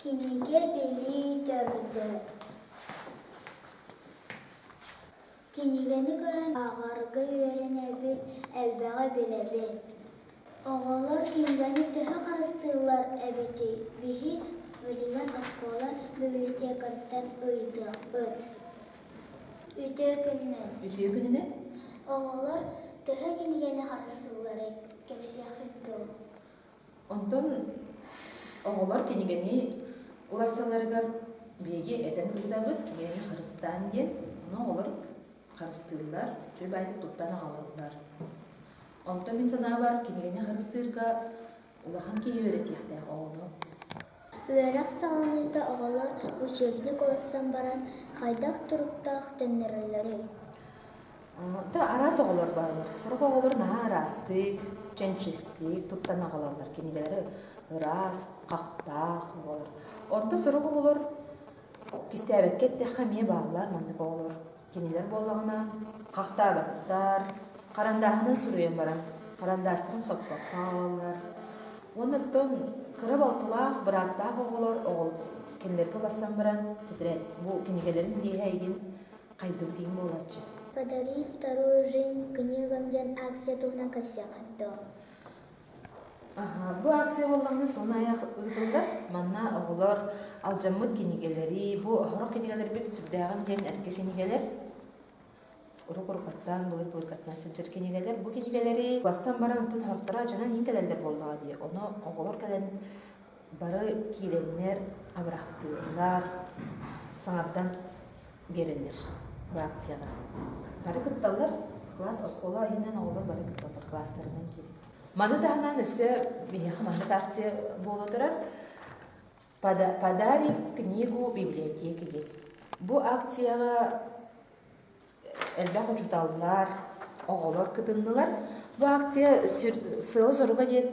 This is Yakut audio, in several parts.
Кинигэ билии төрдө. Кинигэни көрөн ааҕарга үөрэнэбит, элбэҕи билэбит. Оҕолор кинигэни төһө харыстыыллар эбитий? Биһи билигин оскуола библиотекатыттан ыйытыахпыт. Үтүө күнүнэн. Үтүө күнүнэн. Оҕолор төһө кинигэни харыстыылларый? Кэпсиэххит дуо? Онтон оҕолор кинигэни уларсалларыгар биһиги этэн ыытабыт, кинигэни харыстаан диэн. Ону оҕолор харыстыыллар, үчүгэй баайдык туттан аҕалаллар. Онтон мин санаабар, кинигэни харыстыырга улахан киһи үөрэтиэхтээх оҕону. Үөрэх саҕаланыыта оҕолор учебник уларсан баран хайдах туруктаах төннөрөллөрүй? Да араас оҕолор бааллар. Сорох оҕолор наһаа араастык, чэнчистик туттан аҕалаллар. Кинигэлэри ыраас, хахтаах буолар. Онто сорох оҕолор кистээбэккэ эттэххэ эмиэ бааллар маннык оҕолор. Кинилэр буоллаҕына хахтаабаттар, харандааһынан суруйан баран харандаастарын соппокко аҕалаллар. Уонна оттон кыра балтылаах, бырааттаах оҕолор оҕол кинилэргэ улассан баран тэтэрээт бу кинигэлэрин лииһэ эйигин хайдыбыт иһин буолааччы. Подари вторую жизнь книгам диэн акция туһунан кэпсиэххит дуо? Аха, бу акция буоллаҕына сылын аайы ыытыллар. Манна оҕолор алдьаммыт кинигэлэри, бу сорох кинигэлэрбит сүрдээҕин диэн эргэ кинигэлэр, урук-урукаттан, былыр-былыргаттан сылдьар кинигэлэр. Бу кинигэлэри улассан баран онтон сорохторо алдьанан иһин кэлэллэр буоллаҕа дии. Ону оҕолор кэлэн бары киирэннэр абырахтыыллар, саҥардан биэрэллэр бу акцияҕа. Бары кытталлар, класс, оскуола иһинэн оҕолор бары кытталлар, класстарынан киирэн. Маны таһынан өссө биһиэхэ маннык акция буола турар. Подарим книгу библиотеке диэн. Бу акцияҕа элбэх учууталлар, оҕолор кытыннылар. Бу акция сыала-соруга диэн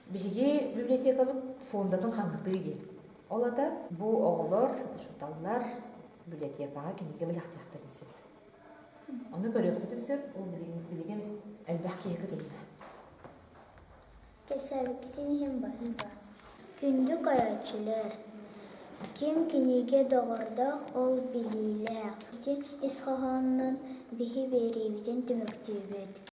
биһиги библиотекабыт фондатын хаҥатыы диэн. Ол ата бу оҕолор, учууталлар библиотекаҕа кинигэ бэлэхтиэхтэрин сөп. Ону көрүөххүтүн сөп, ол билигин, билигин элбэх киһи кытынна. Кэпсээбиккитин иһин баһыыба. Күндү көрөөччүлэр, ким кинигэ доҕордоох, ол билиилээх. Ити ис хоһоонунан биһи биэриибитин түмүктүүбүт.